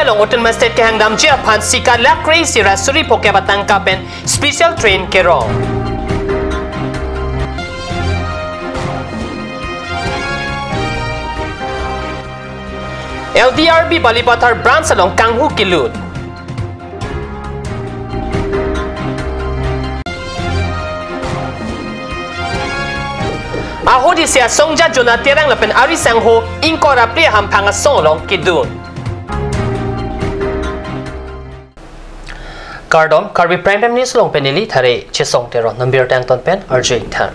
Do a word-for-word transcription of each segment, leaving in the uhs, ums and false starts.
Along Autonomous State kehang damji aphan sika lakh kre isi ra suri phokep atangka pen special train kerong. L D R B Balipathar branch along kanghu kelut. Ahut isi asongja Jona Terang lapen ari sangho ingkoi ra phli ahamphang asong along kedun. Kardom, Karbi Prime Time News along pen neli Thare Chesong Teron, nambirta angton pen arju ingthan.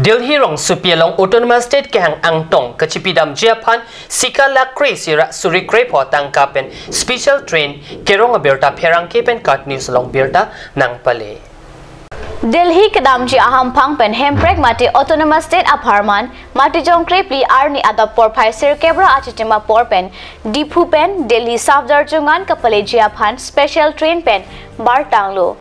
Delhi rongsopi along Autonomous State kehang angtong kachipidamji aphan sika lakh kre isi ra suri krepho atangka pen special train kerong abirta pherangke pen KAT News along birta nangpale. Delhi kedamji ahamphang pen Hemprek mate Autonomous State apharman Matijong krephli arni adap porphai sirkep ra achitim apor pen Diphu pen Delhi Safdarjung an kapaleji aphan special train pen bartanglo.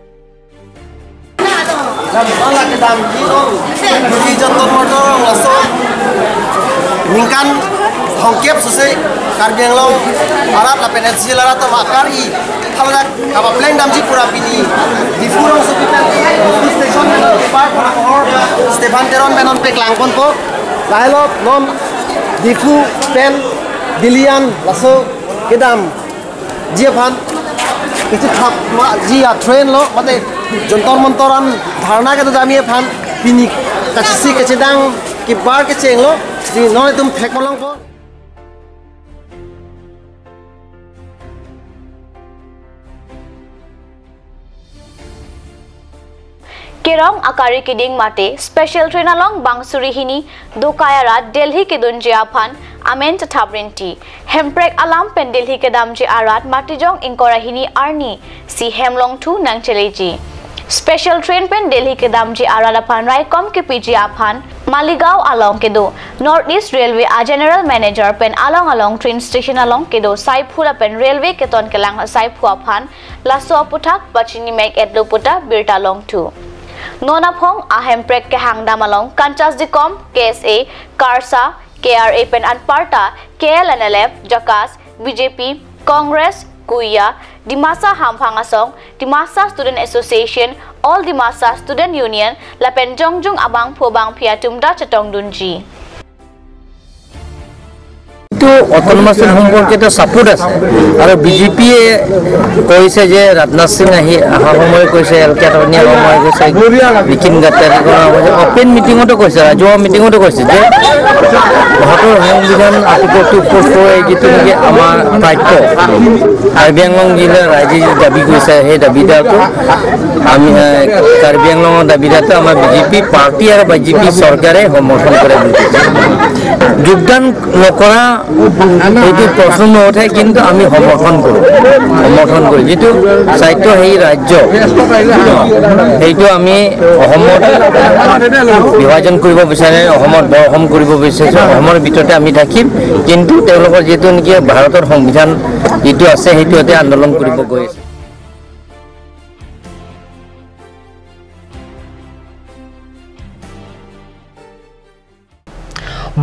Lam bala kedamji along, Delhi Jantar Mantar along laso ningkan thomkep sose Karbi Anglong arat lapen N C L arat atum akar-i haladak kapapleng damji pura pini Diphu rongsopi pen Diphu station pen depart hor Stephen Teron pen non peklang ponpo. Lahelo non Diphu pen Delhi an laso kedamji aphan kachithap maji a-train lo, mate Jantar Mantar an dharna kedo damji aphan pini kachisi kachidang kebar kechenglo, si non itum thek malongpo. Kerong akari keding mate special train along bang suri hini dokai arat Delhi kedunji aphan amen chethap rinti. Hemprek alam pen Delhi kedamji arat Matijong ingkoi ra hini arni si hem longthu nangcheleji. Special train pen Delhi kedamji arat aphan raikom kepiji aphan Maligaon along kedo North East Railway a-General Manager pen along along train station along kedo saiphu lapen railway keton kelang saiphu aphan laso aputhak pachini mek etlo puta birta longthu. Non aphong a-Hemprek kehang dam along Kanchas Dikom, K S A, KARSA, K R A pen anparta K L N L F, JACAS, B J P, Congress, KUYA, Dimasa Hamphang Asong, Dimasa Student Association, All Dimasa Student Union, lapen jongjung abangphu abangphi atum ta chetongdunji. এইটো autonomous state সম্পৰ্কে এটা ছাপোৰ্ট আছে আৰু বিজেপিয়ে কৈছে যে ৰাজনাথ সিং আহি অহা সময় কৈছে, এল কে আদৱানীয়ে অহা সময় কৈছে, নীতিন গাডকাৰী কৰা সময় কৈছে, অপেন মিটিঙতো কৈছে, ৰাজহুৱা মিটিঙতো কৈছে যে ভাৰতৰ সংবিধান আৰ্টিকল টু ফ'ৰ ফ'ৰ এ যিটো নেকি আমাৰ প্ৰাপ্য, কাৰ্বি আংলং জিলাৰ ৰাইজে যি দাবী কৰিছে সেই দাবিদাৰটো আমি, এ, কাৰ্বি আংলঙৰ দাবিদাৰটো আমাৰ বিজেপি পাৰ্টি আৰু বিজেপি চৰকাৰে সমৰ্থন কৰে বুলি কৈছে। যোগদান নকৰা এইটো প্ৰশ্ন নুঠে, কিন্তু আমি সমৰ্থন কৰোঁ, সমৰ্থন কৰোঁ। যিটো স্বায়ত্তশাসী ৰাজ্য, সেইটো আমি অসমত বিভাজন কৰিব বিচাৰে, অসমত বৰ অসম কৰিব বিচাৰিছে, অসমৰ ভিতৰতে আমি থাকিম। কিন্তু তেওঁলোকৰ যিটো নেকি ভাৰতৰ সংবিধান যিটো আছে, সেইটো ইয়াতে আন্দোলন কৰিব গৈ আছে।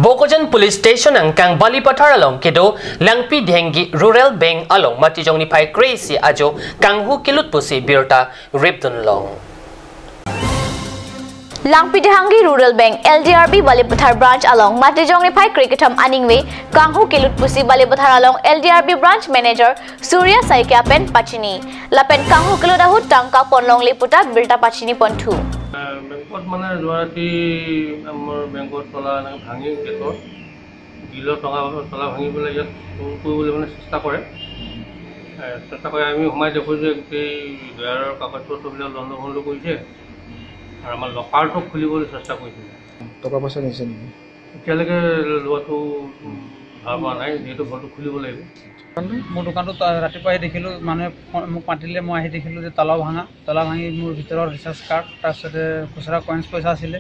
Bokajan Police Station angkang Balipathar along kedo Langpi Dengki Rural Bank along Matijong niphai kre isi ajo kanghu kelut pusi birta ripdunlong. Langpi Dengki Rural Bank L D R B Balipathar Branch along Matijong niphai kre kethom aningve kanghu kelut pusi Balipathar along L D R B Branch Manager Surya Saikia pen pachini. Lapen kanghu kelut ahut tangka ponlongle puta birta pachini ponthu. বেংকত মানে যোৱা ৰাতি আমাৰ বেংকত তলা এনেকৈ ভাঙি গেটৰ গ্ৰিলৰ টঙা তলা ভাঙি পেলাই ইয়াত চুৰ কৰিবলৈ মানে চেষ্টা কৰে। এ, চেষ্টা কৰে, আমি সোমাই দেখোঁ যে গোটেই ড্ৰয়াৰৰ কাগজ পত্ৰবিলাক লণ্ডভণ্ড কৰিছে আৰু আমাৰ লকাৰটো খুলিবলৈ চেষ্টা কৰিছিলে। টকা পইচা নিছে নেকি? এতিয়ালৈকে লোৱাটো ধৰা পৰা নাই, যিহেতু ঘৰটো খুলিব লাগিব। মোৰ দোকানটো তা-, ৰাতিপুৱা আহি দেখিলোঁ, মানুহে ফোন, মোক মাতিলে, মই আহি দেখিলোঁ যে তলা ভাঙা, তলা ভাঙি মোৰ ভিতৰত ৰিচাৰ্জ কাৰ্ড, তাৰপিছতে খুচুৰা কইনছ পইচা আছিলে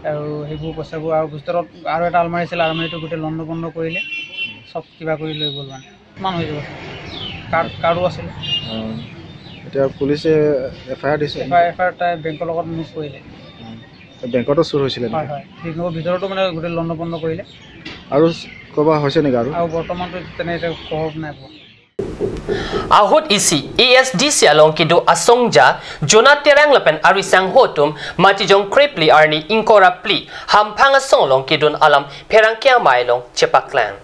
আৰু সেইবোৰ পইচাবোৰ আৰু ভিতৰত আৰু এটা আলমাৰী আছিলে, আলমাৰীটো গোটেই লণ্ডভণ্ড কৰিলে, চব কিবা কৰি লৈ গ'ল মানে। কিমান হৈ যাব? কাৰ্ড, কাৰ্ডো আছিলে। অ, এতিয়া পুলিচে এফ আই আৰ দিছে? F I R, F I R তাই বেংকৰ লগত মুভ কৰিলে। অ, বেংকতো চুৰ হৈছিলে নেকি? হয়, হয়, বেংকৰ ভিতৰতো মানে গোটেই লণ্ডভণ্ড কৰিলে। আৰু ক'ৰবাত হৈছে নেকি আৰু? আৰু বৰ্তমানতো তেনে এতিয়া খবৰ নাই পোৱা। Ahut isi A S D C along kedo asongja Jonah Terang lapen ari sangho atum Matijong krepli arni ingkoi ra phli hamphang asong along kedun alam pherangke amei along chepaklang.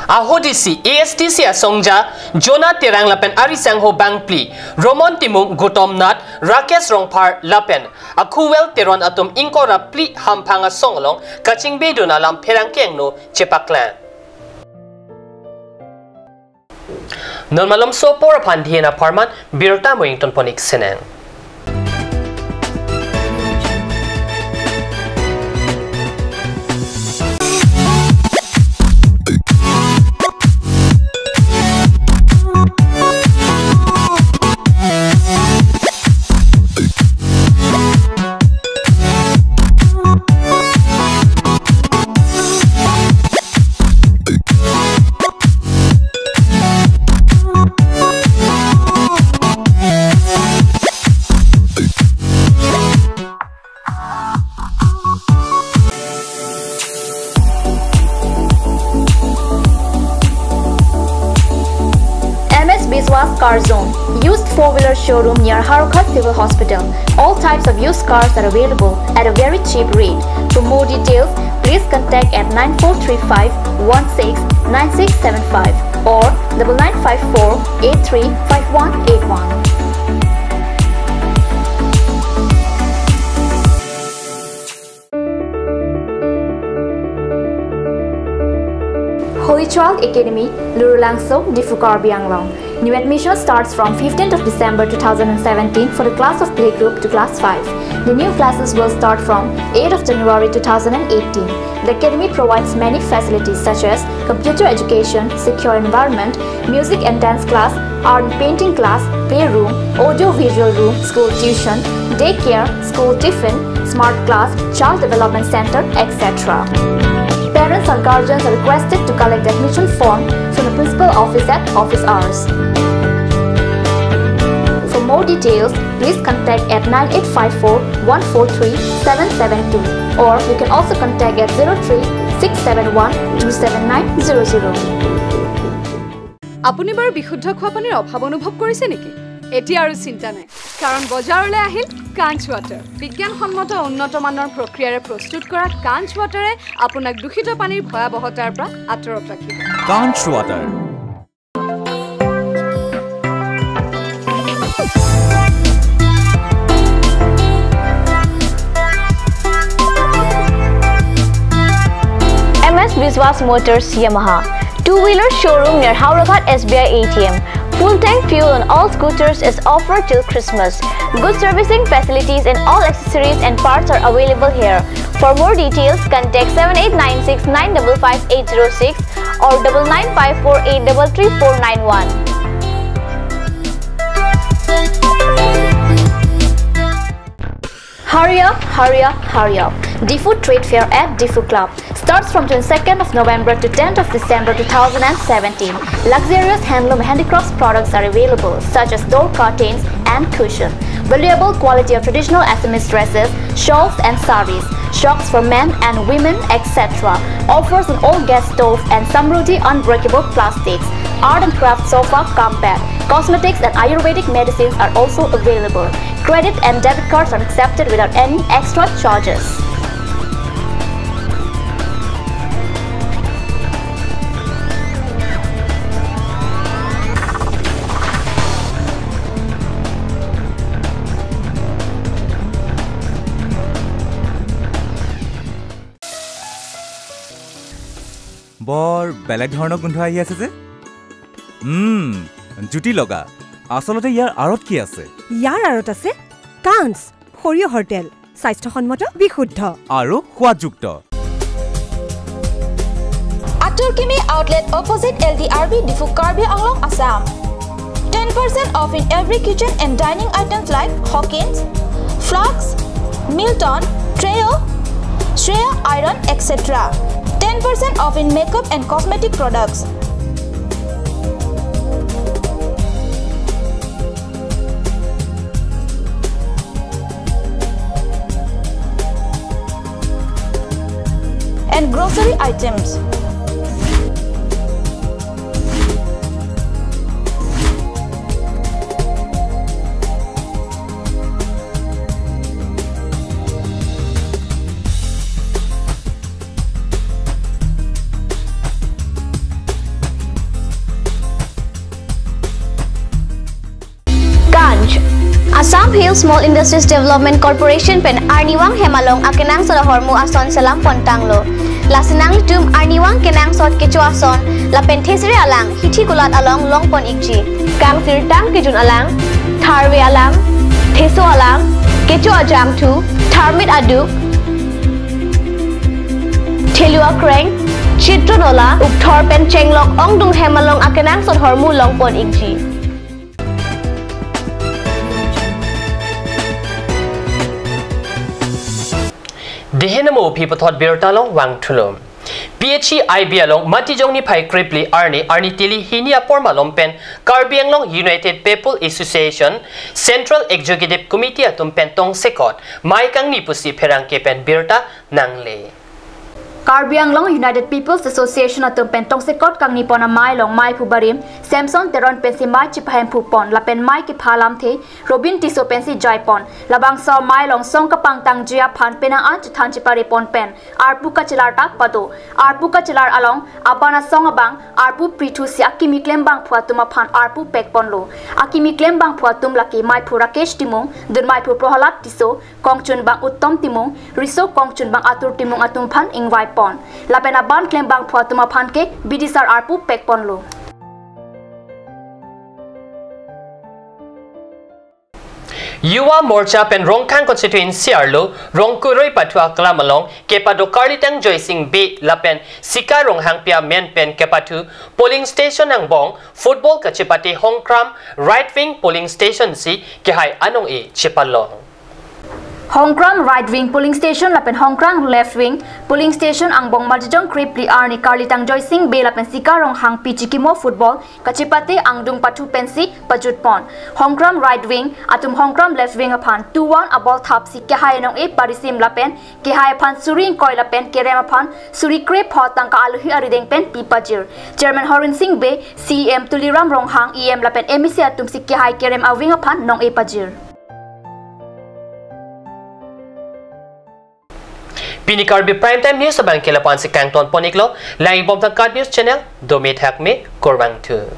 Ahut isi A S D C asongja Jonah Terang lapen ari sangho bangphli Romon Timung, Gautam Nath, Rakesh Rongphar lapen Akhuwel Teron atum ingkoi ra phli hamphang asong along kachingbedun alam pherangke angno chepaklang. Non malomso apor aphan dihena pharman birta moing tonponik seneng. M S Biswas Car Zone, used four-wheeler showroom near Howraghat Civil Hospital. All types of used cars are available at a very cheap rate. For more details, please contact at nine four three five one six nine six seven five or double nine five four eight three five one eight one. Holy Child Academy, Lurulangso, Diphu, Karbi Anglong. New admission starts from fifteenth of December two thousand and seventeen for the class of playgroup to class five. The new classes will start from eighth of January two thousand and eighteen. The academy provides many facilities such as computer education, secure environment, music and dance class, art and painting class, playroom, audio visual room, school tuition, daycare, school tiffin, smart class, child development center, et cetera. Parents or guardians are requested to collect admission form from the principal office at office hours. For more details, please contact at nine eight five four one four three seven seven two, or you can also contact at zero three six seven one two seven nine zero zero. আপুনি বাৰু বিশুদ্ধ খোৱা পানীৰ অভাৱ অনুভৱ কৰিছে নেকি? এতিয়া আৰু চিন্তা নাই, কাৰণ বজাৰলৈ আহিল কাঞ্চ ৱাটাৰ। বিজ্ঞানসন্মত উন্নত মানৰ প্ৰক্ৰিয়াৰে প্ৰস্তুত কৰা কাঞ্চ ৱাটাৰে আপোনাক দূষিত পানীৰ ভয়াৱহতাৰ পৰা আঁতৰত ৰাখিব। কাঞ্চ water. M S Biswas Motors Yamaha, two-wheeler showroom near Howraghat S B I A T M. Full tank fuel on all scooters is offered till Christmas. Good servicing facilities and all accessories and parts are available here. For more details, contact seven eight nine six nine double five eight zero six or double nine five four eight double three four nine one. Hurry up, hurry up, hurry up. Diphu Trade Fair at Diphu Club starts from twenty-second of November to tenth of December two thousand and seventeen. Luxurious handloom handicrafts products are available, such as door curtains and cushion. Valuable quality of traditional Assamese dresses, shawls and saris, shocks for men and women, et cetera. Offers on all gas stove and Samruddhi unbreakable plastics. Art and craft sofa cum bed. Cosmetics and Ayurvedic medicines are also available. Credit and debit cards are accepted without any extra charges. বৰ বেলেগ ধৰণৰ গোন্ধ আহি আছে যে। উম, জুতি লগা। আচলতে ইয়াৰ আঁৰত কি আছে? ইয়াৰ আঁৰত আছে কাঞ্চ, সৰিয়হৰ তেল, স্বাস্থ্যসন্মত, বিশুদ্ধ। আৰু সোৱাদযুক্ত। Atur Kimi Outlet, opposite L D R B, Diphu, Karbi Anglong, Assam. Ten percent off in every kitchen and dining items like Hawkins, flasks, Milton, Trio, Shreya iron, et cetera. Ten percent off in makeup and cosmetic products. And grocery items. Hill Small Industries Development Corporation pen arnivang hem along akenangsot ahormu ason selam pon tanglo. Lasi nanglitum arnivang kenangsot kecho ason lapen thesere alang hithi kulat along long pon ikji. Kangsirtang kejun alang, tharve alang, theso alang, kecho ajangthu, tharmit aduk, thelu akreng, chitron ola, ukthor pen chenglok ongdung hem along akenangsot ahormu long pon ikji. Dehen amo aphi puthot birta along vangthulo. P H E I B along Matijong niphai krepli arni arni tili hini apor malom pen Karbi Anglong United People Association Central Executive Committee atum pen tongsekot mei kangni pusi pherangke pen birta nangle. Karbi Anglong United People's Association atum pen tongsekot kangni pon amei along meiphu barim Samson Teron pensi mei chepahemphu pon lapen mei kepha alamthe Robin Tisso pensi jai pon. Labangso amei along song kapangtangji aphan penang an chethan chepare pon pen arpu kachelar ta pado. Arpu kachelar along aban asong abang arpu prithu si akimi klembangphu atum aphan arpu pek ponlo. Akimi klembangphu atum lake meiphu Rakesh Timung, dunmeiphu Prohalad Tisso, kongchunbang Uttom Timung, riso kongchunbang Atur Timung atum aphan ingvai pon. Lapen aban klembangphu atum aphan ke bidisar arpu pek ponlo. Yuva Morcha pen Rongkhang constituency arlo Rongkuroi pathu aklam along kepado Karlitang Joysing Bey lapen Sika Ronghangpi amen pen kepathu polling station angbong football kachepate Hongkram right wing polling station si kehai anong-e chepalong. Hongkram right wing polling station lapen Hongkram left wing polling station angbong Matijong krepli arni Karlitang Joysing Bey lapen Sika Ronghangpi chikimo football kachepate angdung pathu pensi pajut pon. Hongkram right wing atum Hongkram left wing aphan two one abol thap si kehai anong-e parisim lapen kehai aphan suri ingkoi lapen kerem aphan suri krepho tangka alohi arideng pen pi pajir. Chairman Horen Sing Bey, C E M Tuliram Ronghang, E M lapen M A C atum si kehai kerem awing aphan nong-e pajir. Pini Karbi Prime Time News abang ke lapu-an si kangton pon iklo, lang-ik bom tangka news channel, dome thakme, kurvangthu.